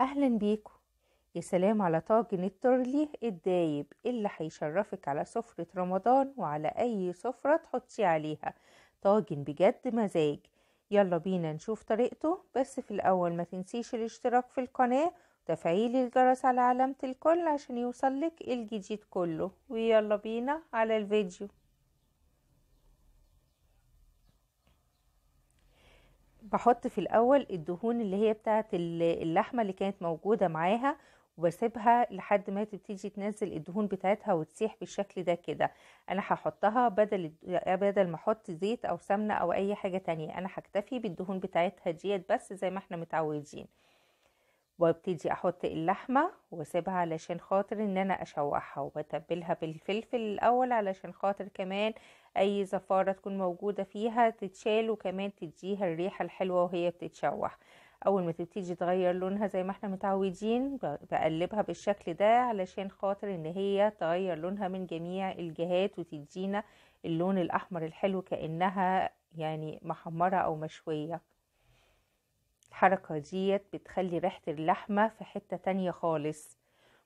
اهلا بيكم. يا سلام على طاجن التورلي الدايب اللي هيشرفك على سفرة رمضان وعلى اي سفرة تحطي عليها. طاجن بجد مزاج. يلا بينا نشوف طريقته، بس في الاول ما تنسيش الاشتراك في القناة وتفعيل الجرس على علامة الكل عشان يوصلك الجديد كله. ويلا بينا على الفيديو. بحط في الاول الدهون اللي هي بتاعت اللحمة اللي كانت موجودة معاها، وبسيبها لحد ما تبتدي تنزل الدهون بتاعتها وتسيح بالشكل ده كده. انا هحطها بدل ما احط زيت او سمنه او اي حاجة تانية، انا هكتفي بالدهون بتاعتها ديت بس زي ما احنا متعودين. وابتدي احط اللحمة واسيبها علشان خاطر ان انا اشوحها، وبتبلها بالفلفل الاول علشان خاطر كمان اي زفاره تكون موجودة فيها تتشال، وكمان تديها الريحة الحلوة وهي بتتشوح. اول ما تبتدي تغير لونها زي ما احنا متعودين بقلبها بالشكل ده علشان خاطر ان هي تغير لونها من جميع الجهات وتدينا اللون الاحمر الحلو كانها يعني محمرة او مشوية. الحركة ديت بتخلي ريحة اللحمة في حتة تانية خالص.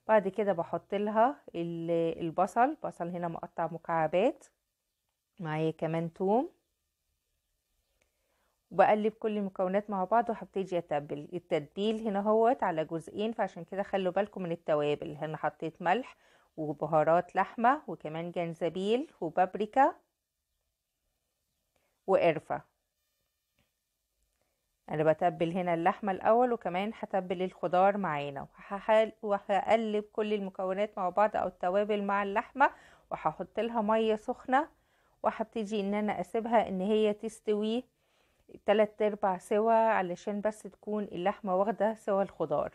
بعد كده بحط لها البصل، بصل هنا مقطع مكعبات، معايا كمان توم، وبقلب كل المكونات مع بعض. وهبتدي اتبل. التتبيل هنا هوت على جزئين، فعشان كده خلوا بالكم من التوابل. هنا حطيت ملح وبهارات لحمة وكمان جنزبيل وبابريكا وقرفة. انا بتبل هنا اللحمة الاول، وكمان هتبل الخضار معانا، وهقلب كل المكونات مع بعض او التوابل مع اللحمة، وهحط لها مية سخنة، وهبتدي ان انا اسيبها ان هي تستوي 3/4 سوا علشان بس تكون اللحمة واخدة سوا الخضار.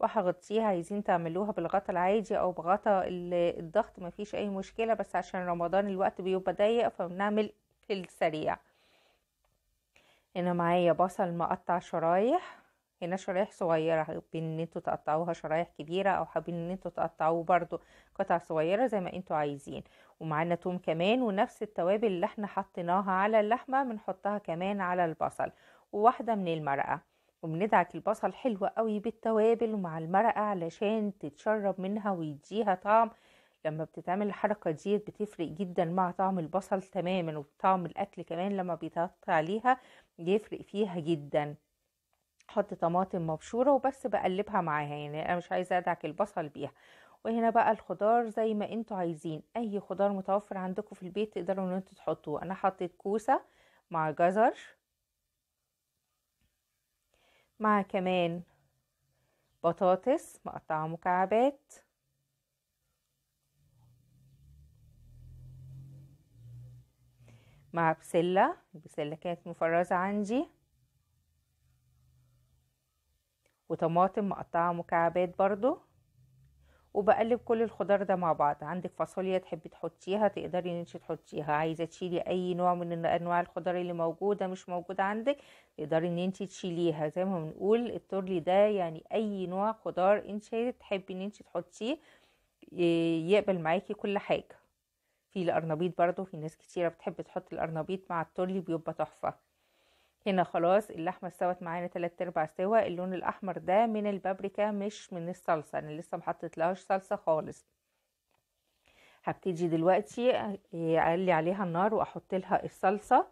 وهغطيها. عايزين تعملوها بالغطا العادي او بغطا الضغط مفيش اي مشكلة، بس عشان رمضان الوقت بيبقى ضيق فبنعمل في السريع. هنا معايا بصل مقطع شرايح، هنا شرايح صغيرة، حابين ان انتوا تقطعوها شرايح كبيرة او حابين ان انتوا تقطعوه برضو قطع صغيرة زي ما انتوا عايزين. ومعانا توم كمان، ونفس التوابل اللي احنا حطيناها على اللحمة بنحطها كمان على البصل، وواحدة من المرقة. وبندعك البصل حلو قوي بالتوابل ومع المرقة علشان تتشرب منها ويديها طعم. لما بتتعمل الحركة دي بتفرق جدا مع طعم البصل تماما، وطعم الاكل كمان لما بيتقطع عليها بيفرق فيها جدا. احط طماطم مبشورة وبس بقلبها معاها، يعني انا مش عايزة ادعك البصل بيها. وهنا بقى الخضار زي ما انتوا عايزين، اي خضار متوفر عندكم في البيت تقدروا ان انتوا تحطوه. انا حطيت كوسة مع جزر مع كمان بطاطس مقطعة مكعبات، مع بسلة، البسلة كانت مفرزة عندي، وطماطم مقطعة مكعبات برضو. وبقلب كل الخضار ده مع بعض. عندك فاصوليا تحبي تحطيها تقدري ان انت تحطيها، عايزة تشيلي اي نوع من انواع الخضار اللي موجودة مش موجودة عندك تقدري ان انت تشيليها. زي ما بنقول التورلي ده يعني اي نوع خضار انت تحبي ان انت تحطيه يقبل معاكي كل حاجة. في القرنبيط برضو، في ناس كتيرة بتحب تحط القرنبيط مع التورلي بيبقى تحفة. هنا خلاص اللحمة استوت معانا 3/4 سوا. اللون الأحمر ده من البابريكا مش من الصلصة، أنا لسه محطتلهاش صلصة خالص. هبتدي دلوقتي أقلي عليها النار وأحط لها الصلصة.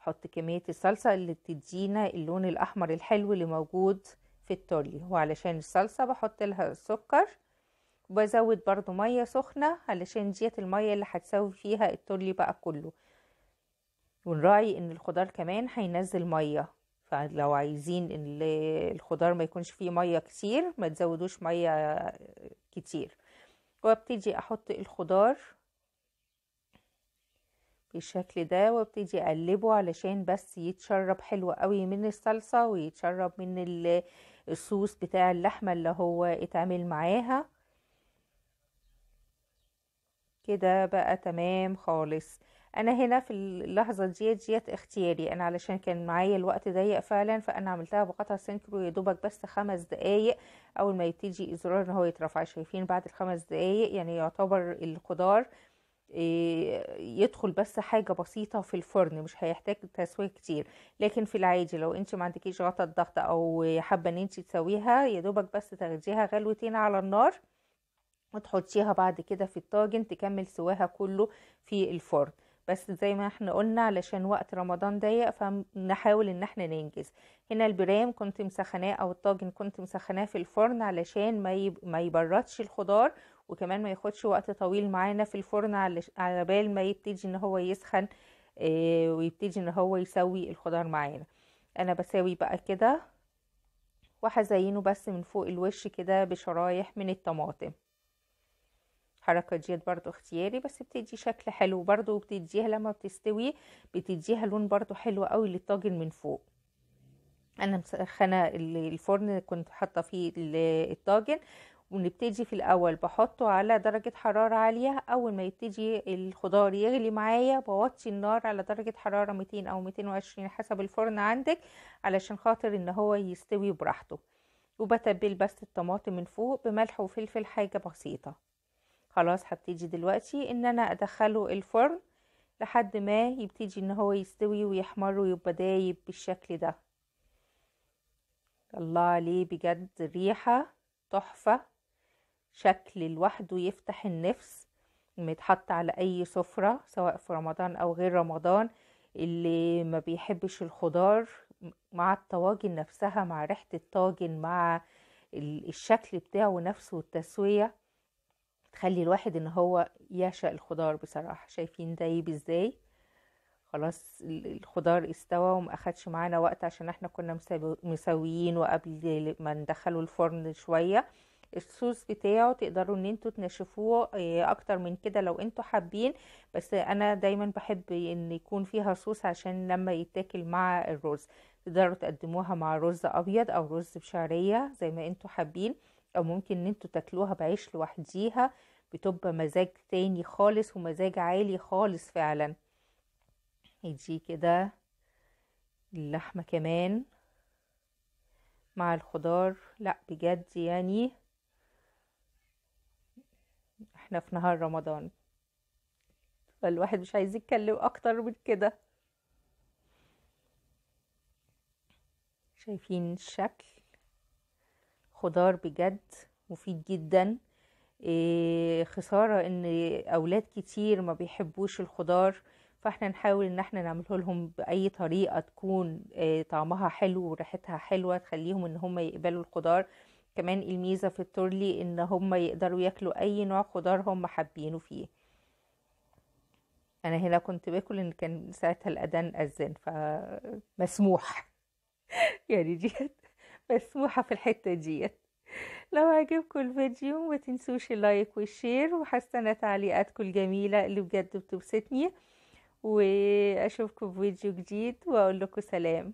أحط كمية الصلصة اللي بتدينا اللون الأحمر الحلو اللي موجود في التورلي. وعلشان الصلصة بحط لها السكر، وبزود برضو مية سخنة علشان ديت المية اللي هتسوي فيها التورلي بقى كله. ونراعي ان الخضار كمان هينزل مية، فلو عايزين ان الخضار ما يكونش فيه مية كتير ما تزودوش مية كتير. وابتدي احط الخضار بالشكل ده، وابتدي اقلبه علشان بس يتشرب حلو قوي من الصلصة ويتشرب من الصوص بتاع اللحمة اللي هو اتعمل معاها كده بقى. تمام خالص. انا هنا في اللحظة ديت اختياري، انا علشان كان معايا الوقت ضيق فعلا فانا عملتها بقطع سنكرو يا دوبك بس 5 دقايق. اول ما يبتدي الزرار ان هو يترفع، شايفين بعد ال5 دقايق يعني يعتبر الخضار يدخل بس حاجة بسيطة في الفرن، مش هيحتاج تسوية كتير. لكن في العادي لو انت ما عندكيش غطا الضغط او حابة ان انت تسويها، يا دوبك بس تاخديها غلوتين على النار وتحطيها بعد كده في الطاجن تكمل سواها كله في الفرن. بس زي ما احنا قلنا علشان وقت رمضان ضيق فنحاول ان احنا ننجز. هنا البرام كنت مسخناه او الطاجن كنت مسخناه في الفرن علشان ما يبردش الخضار، وكمان ما ياخدش وقت طويل معانا في الفرن على بال ما يبتدي ان هو يسخن، ويبتدي ان هو يسوي الخضار معانا. انا بساوي بقى كده وهزينه بس من فوق الوش كده بشرايح من الطماطم. الحركة ديت برضو اختياري، بس بتدي شكل حلو برضو، وبتديها لما بتستوي بتديها لون برضو حلو قوي للطاجن من فوق. انا مسخنه الفرن كنت حاطه فيه الطاجن، ونبتدي في الاول بحطه على درجه حرارة عالية. اول ما يبتدي الخضار يغلي معايا بوطي النار على درجه حرارة 200 او 220 حسب الفرن عندك، علشان خاطر ان هو يستوي براحته. وبتبل بس الطماطم من فوق بملح وفلفل، حاجة بسيطة. خلاص هبتدي دلوقتي ان انا ادخله الفرن لحد ما يبتدي ان هو يستوي ويحمر ويبقى دايب بالشكل ده. الله عليه بجد، ريحة تحفة، شكل لوحده يفتح النفس، متحط على اي سفرة سواء في رمضان او غير رمضان. اللي ما بيحبش الخضار مع الطواجن نفسها، مع ريحة الطاجن، مع الشكل بتاعه نفسه والتسوية، تخلي الواحد ان هو يعشق الخضار بصراحة. شايفين دايب ازاي؟ خلاص الخضار استوى وما اخدش معانا وقت عشان احنا كنا مسويين وقبل ما ندخله الفرن شوية. الصوص بتاعه تقدروا ان انتوا تنشفوه اكتر من كده لو انتوا حابين، بس انا دايما بحب ان يكون فيها صوص عشان لما يتاكل مع الرز. تقدروا تقدموها مع رز ابيض او رز بشعرية زي ما انتوا حابين، او ممكن ان انتوا تاكلوها بعيش لوحديها، بتبقى مزاج تاني خالص ومزاج عالي خالص فعلا. يجي كده اللحمة كمان مع الخضار، لا بجد يعني احنا في نهار رمضان فالواحد مش عايز يتكلم اكتر من كده. شايفين الشكل؟ خضار بجد مفيد جدا. خسارة ان اولاد كتير ما بيحبوش الخضار، فاحنا نحاول ان احنا نعمله لهم باي طريقة تكون طعمها حلو وريحتها حلوة، تخليهم ان هم يقبلوا الخضار. كمان الميزة في التورلي ان هم يقدروا ياكلوا اي نوع خضار هم حابينه فيه. انا هنا كنت باكل ان كان ساعتها الاذان اذن، فمسموح يعني ديت مسموحة في الحتة ديت. لو عجبكم الفيديو ما تنسوش ال like وال share، وحسنة تعليقاتكم الجميلة اللي بجد بتبسطني، واشوفكم في فيديو جديد واقول لكم سلام.